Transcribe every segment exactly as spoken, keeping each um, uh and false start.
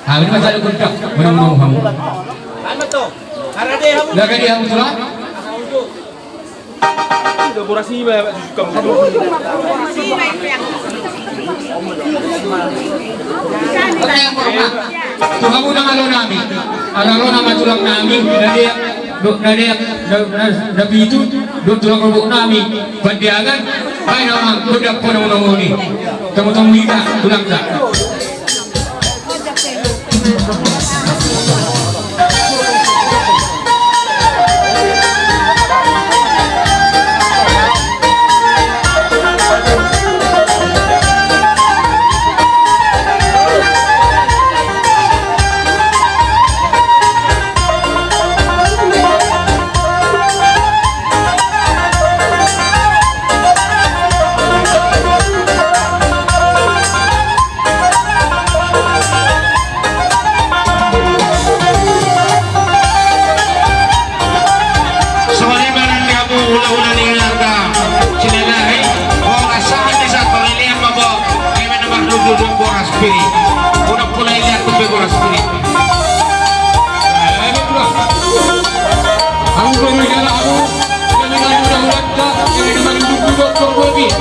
Hami ma sada gondang manomu-nomu hamu. Lagi di hamu tulang. Tu hamu na alo nami, ala ro nama tulang nami na deak, dohot na deak, na, na, na pitu, dohot tulang rorobot nami Pandiangan. Baen ma gondang manomu-nomu i. Tamu-tamu hita tulangta. Songon i ma nang di hamu hulahula ni keluarga Silalahi, boras sahat ni sahat parlilian ma bo, eme na marlundu-lundu boras pirit. Unang pola ilean tu pe boras pirit. Hamu boru jala hamu, eme na marlundu-lundu boras pirit.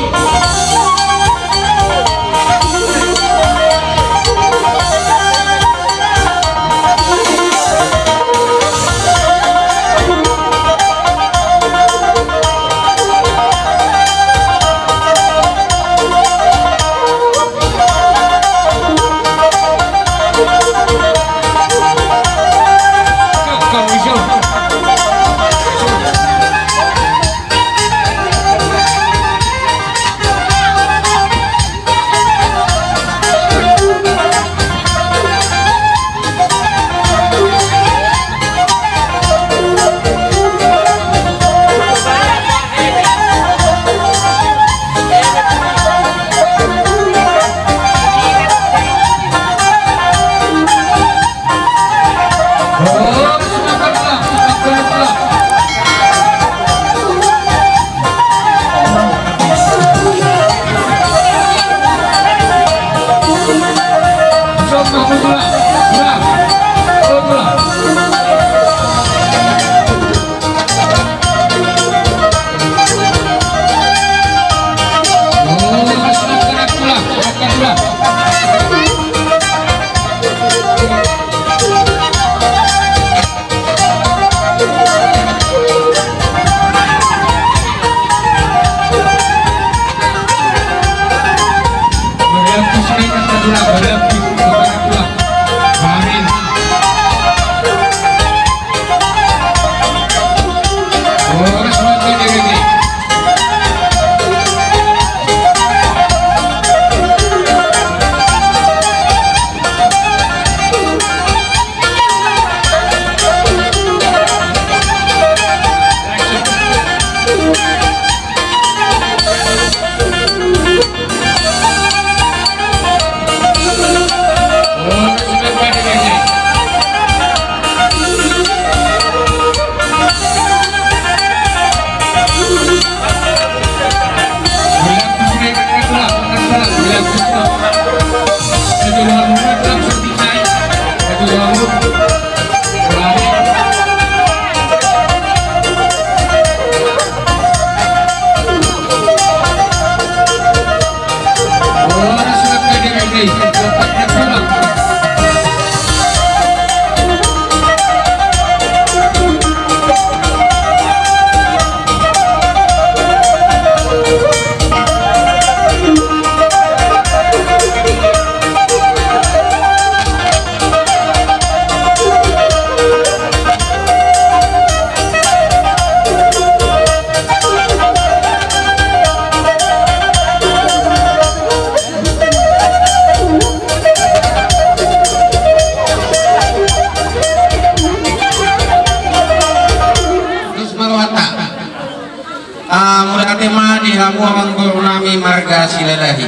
Mauliate ma di hamu amangboru nami marga Silalahi.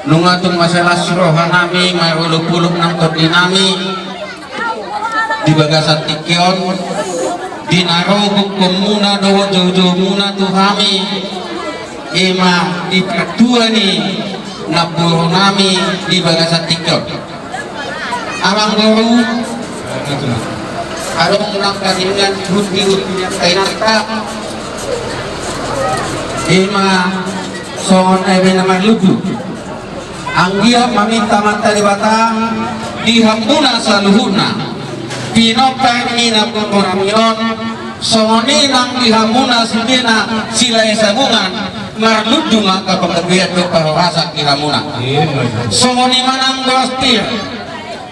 Nunga tung mansai las roha nami marolopolop nang tondi nami di bagasan tingki on, di na ro gokhonmuna dohot joujoumuna tu hami, ima di partua ni Namboru nami di bagasan tingki on. Amangboru, adong nangkaningan hutihut ni angka inanta. Ima songon eme na marlundu. Anggiat maminta Amanta Debata di hamuna saluhutna. Pinompar ni namboru nami on, songon i nang di hamuna sudena Silahisabungan, marlundu ma angka panggabean dohot parhorasan di hamuna. Songon i ma nang boras pir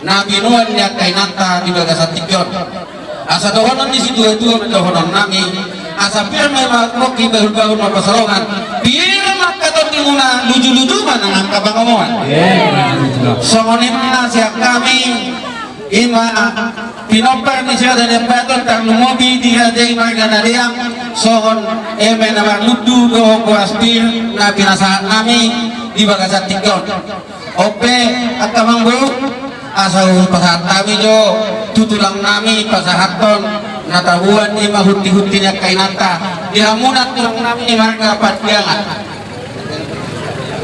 na binoan ni angka inanta di bagasan tingki on. Asa dohonon ni situatua ma dohonon nami, asa pir ma i manggohi bahulbahul marpasarongan, pir ma angka tondimuna, lujuluju ma nang angka pangomoan. Songon i ma sian hami, ima pinompar ni Siradalian Baton, tarlumobi di raja i marga Nadeang, songon eme na marlundu dohot boras pir na pinasahat nami di bagasan tingki on. On pe angka amangboru, asa hupasahat hami jo tu tulang nami pasahathon na taboan ima hutihut ni angka inanta di hamuna tulang nami marga Pandiangan.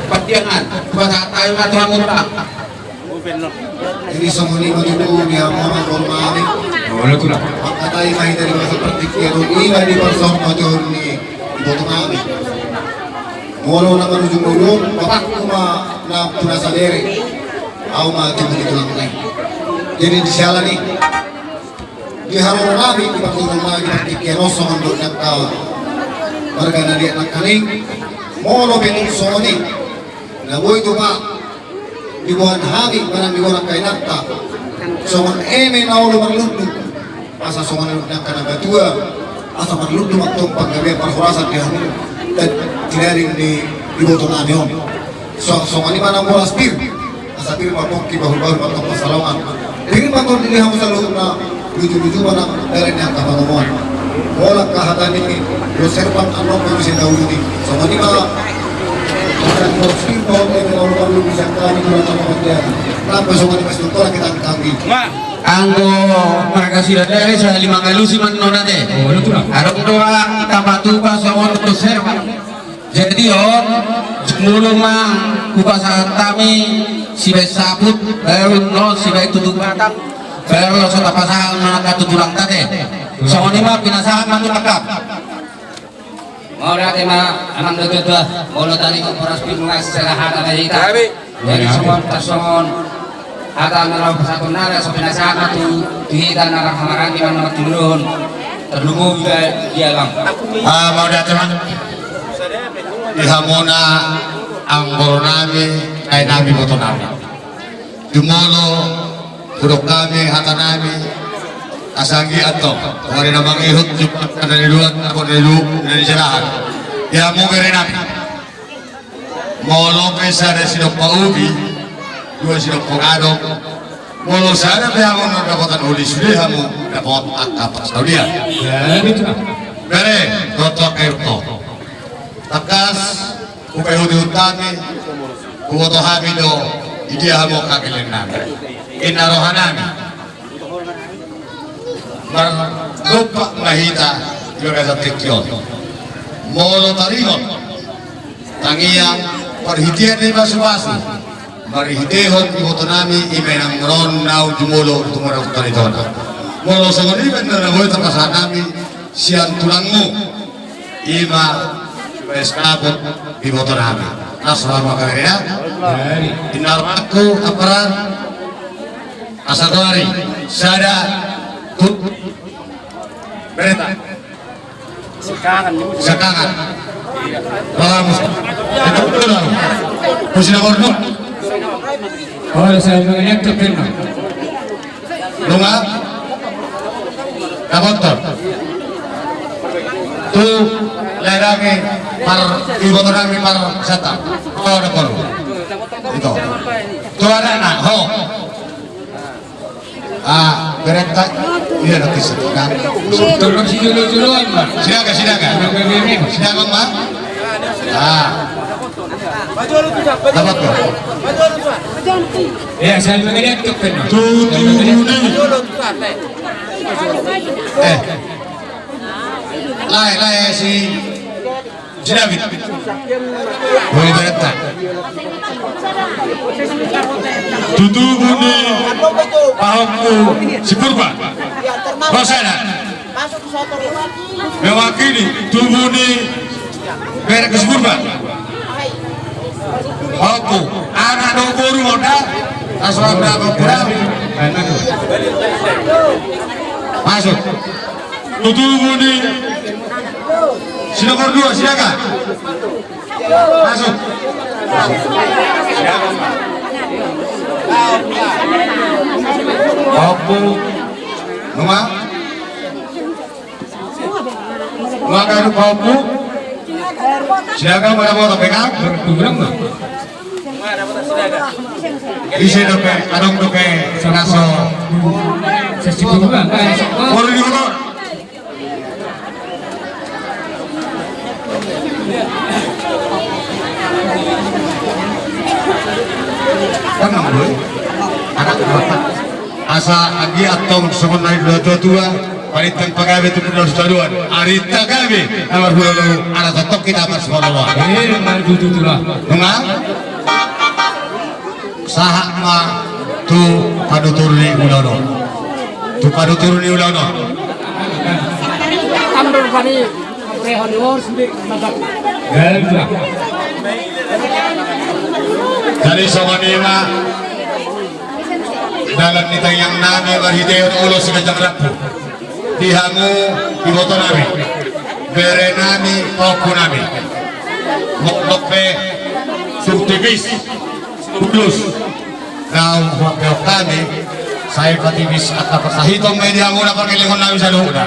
Pandiangan, hupasahat hami ma tu hamu tulang. Jadi songon i ma tutu di hamu amangboru nami. Mangkatai ma hita di bagasan partingkian on, ima di parsaurmatua ni iboto nami. Molo na marujung ujung, bapakku ma na pinasahat bere. Au ma tubu ni tulang nai. Jadi di siala ni, di haroro nami, di parsaurmatua nami, di partingkian on songon dohot ni angka marga Nadeang nangkaning. Molo pe tung songon i na boi tupa diboan hami manang diboan angka inanta, songon eme na olo marlundu, asa songon i nang angka na matua, asa marlundu ma tong panggabean parhorasan di hamu, dan di daging ni iboto nami on. So, songon i ma nang boras pir, asa pir ma pongki bahulbahul ma tong parsarongan. Pir ma tong di hamu saluhutna, lujuluju ma nang dalan ni angka pangomoan. Molo angka hata ni Bos Herman, annon pe muse na uli. Songon i ma. Songon i ma, songon i ma, songon i ma. Anggo marga Siladari sahali mangalusi ma annon ate. Adong do hita matupa songon Bos Herman. Jadi on, jumolo ma hupasahat hami sibaen saput, baru annon sibaen tutu batang, baru laos tapasahat ma nangkin tu tulangta ate. Songon i ma pinasahat ma tu nangkin. Mauliate ma amang dohot tuatua, molo tadi tu boras pir nunga sisada hata ma hita. Jadi songon, tarsongon hata na laho pasahaton nami, so pinasahat ma tu, tu hita na marhahamaranggi manang na martuduhon. Tarlumobi di abang. Ah, mauliate ma. Di hamuna amangboru nami, nai nami, iboto nami. Jumolo hudok hami hata nami, asa anggiat do, wari na mangihut, jumpa na niluat, na niluat, na nisalahan. Di hamu bere nami. Molo pe sada sidompa ubi, dua sidompa gadong. Molo sada pe hamu na dapotan uli, sude hamu dapot angka parsaulian. Bere, toto angka irto. Tangkas, hupaihutihut hami, huboto hami do, di dia hamu angka geleng nami. Inna roha nami. Mardompak ma hita di bagasan tingki on. Molo taringot tangiang parhitean ni pasupasu, marhitehon iboto nami i ma inang ron naung jumolo tu maraut tani tona. Molo songon i ma inna na boi tapasahat nami sian tulangmu, i ma pesta put iboto nami. Nasroha ma bere ya. Inna rohangku, amparan. Asa toari sada tu bereta. Sekangan. Sekangan. Bagus. Itu betul. Pusi nomor dua. Oh, saya mengenai tu kena. Nunga. Dapoton. Tu lae nami par iboto nami par sata. Oh, dapoton. Itu. Tu anakna, ho. Ah, berenta. Iya, nanti sekitar. Tolong si jolo-joloan, Bang. Silakan, silakan. Silakan, Bang. Ah. Dapat, Bang. Ya, saya mengenai itu, Bang. Tuh, tuh, tuh, tuh. Eh. Lae, lae, si. Si David. Boru berenta. Tutubu ni pahompu si Purba. Hosana. Mewakili tubu ni bere ni si Purba. Pahompu, anak do boru, modal. Asal ada pura. Masuk. Tutubu ni si nomor dua, silakan. Masuk. Pahompu. Nunga? Nunga ganup pahompu. Silakan, mana mau tapi kan? Berkurang, Bang. Isi dope, adong dope, seraso. Sesi kurang, eh, sokong. Baru di motor. Tenang, Boy. Anak bapak. Asa anggiat tong songon na nidok ni natua-tua, parinta pagabe tu pundok sitadoan. Arinta gabe na marhula-hula, ala tongtong hita marsipanganon. Eh, mari tutu tulah. Nunga? Sahat ma tu panutur ni ulaon on. Tu panutur ni ulaon on. Tambal bani, rehon ni wor, sude masak. Gagal. Jadi songon i ma dalan ni tangiang nami marhitehon ulos si ganjang rambu. Di hamu iboto nami, bere nami, pahompu nami. Mok dope tung tipis, putus. Naung huampeon hami, sai patipis angka parsahiton ma i di hamu na pargellengon nami saluhutna.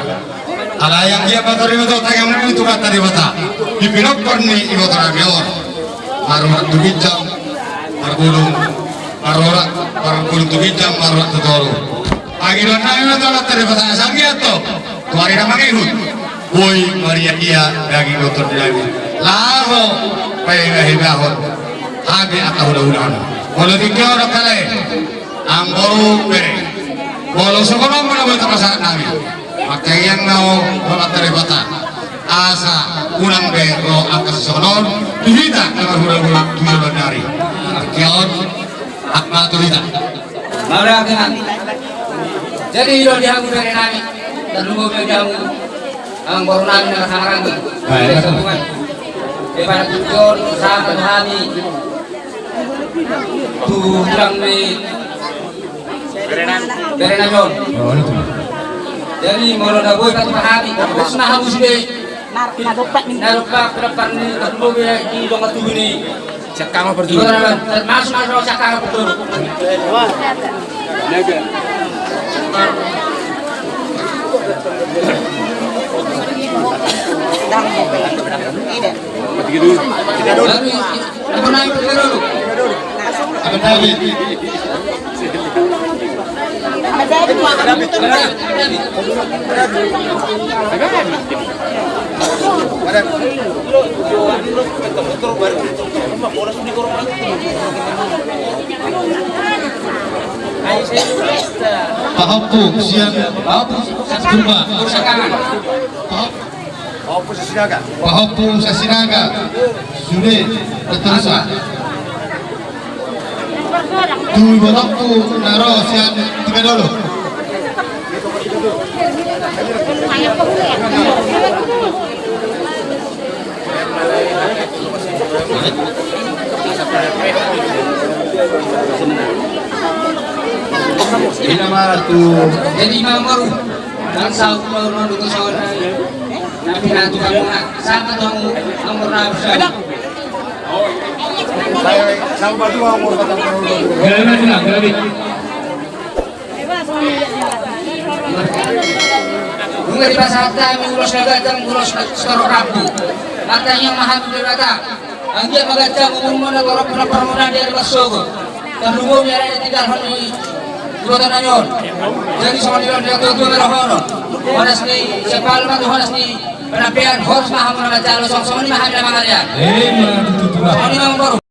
Alai anggiat ma taringot tangiang nami tu Amanta Debata. Di pinompar ni iboto nami on. Marurat tu ginjang, marbulung, marurat, marbulung tu ginjang, marurat tu toru. Pangidoan nami ma tu Amanta Debata asa anggiat tong tu ari na mangihut boi marria-ria daging dohot tondi nami laho paima-imahon hami angka hula-hula nami. Molo tingki on angka lae, amang boru, bere, molo songon on ma na boi tarpasahat nami. Martangiang ma ho tu Amanta Debata asa unang be ro angka sisongon on tu hita na marhula-hula tu joloan ni ari. Tingki on, hak ma tu hita. Mauliate ma. Jadi i do di hamu bere nami, tarlumobi di hamu amang boru nami na marhahamaranggi. Baik, baik. Di pada tingki on, sahat ma tu hami tu tulang ni bere nami on. Oh, itu. Jadi molo na boi patupa hami, terus ma hamu sude. Na dompak pinompar ni tarlumobi di dongan tubu ni. Siangkangan parjolo. Termasuk ma siangkangan parjolo. Tiga dulu. Tiga dulu. Apa naik parjolo? Apa naik? Pahompu sian, pahompu sian Purba. Pahompu. Pahompu sian Sinaga. Pahompu sian Sinaga. Sude, terus, Pak. Tu ibotongku na ro sian Tinggadolo. Ina ma tu. Jadi, Imam Boru. Bangsa ukur nondu tu saudara. Nanti nanti kamu nak, siapa tahu umur nabi. Saya, saya berdua umur. Gak ada, gak ada. Nunga dipasahat hami ulos na ganjang, ulos na sitorop rambu. Martangiang ma hami tu Debata. Anggiat ma ganjang umurmuna, torop na parmuna di ari marsogot. Tarlumobi ari na tinggalhon ni iboto nami on. Jadi songon i do na tuatua dohonon. Horas ni siapal ma tu horas ni panampean, horas ma hamu na manjalo, songon i ma hami na mangalean. Songon i ma, Amang Boru.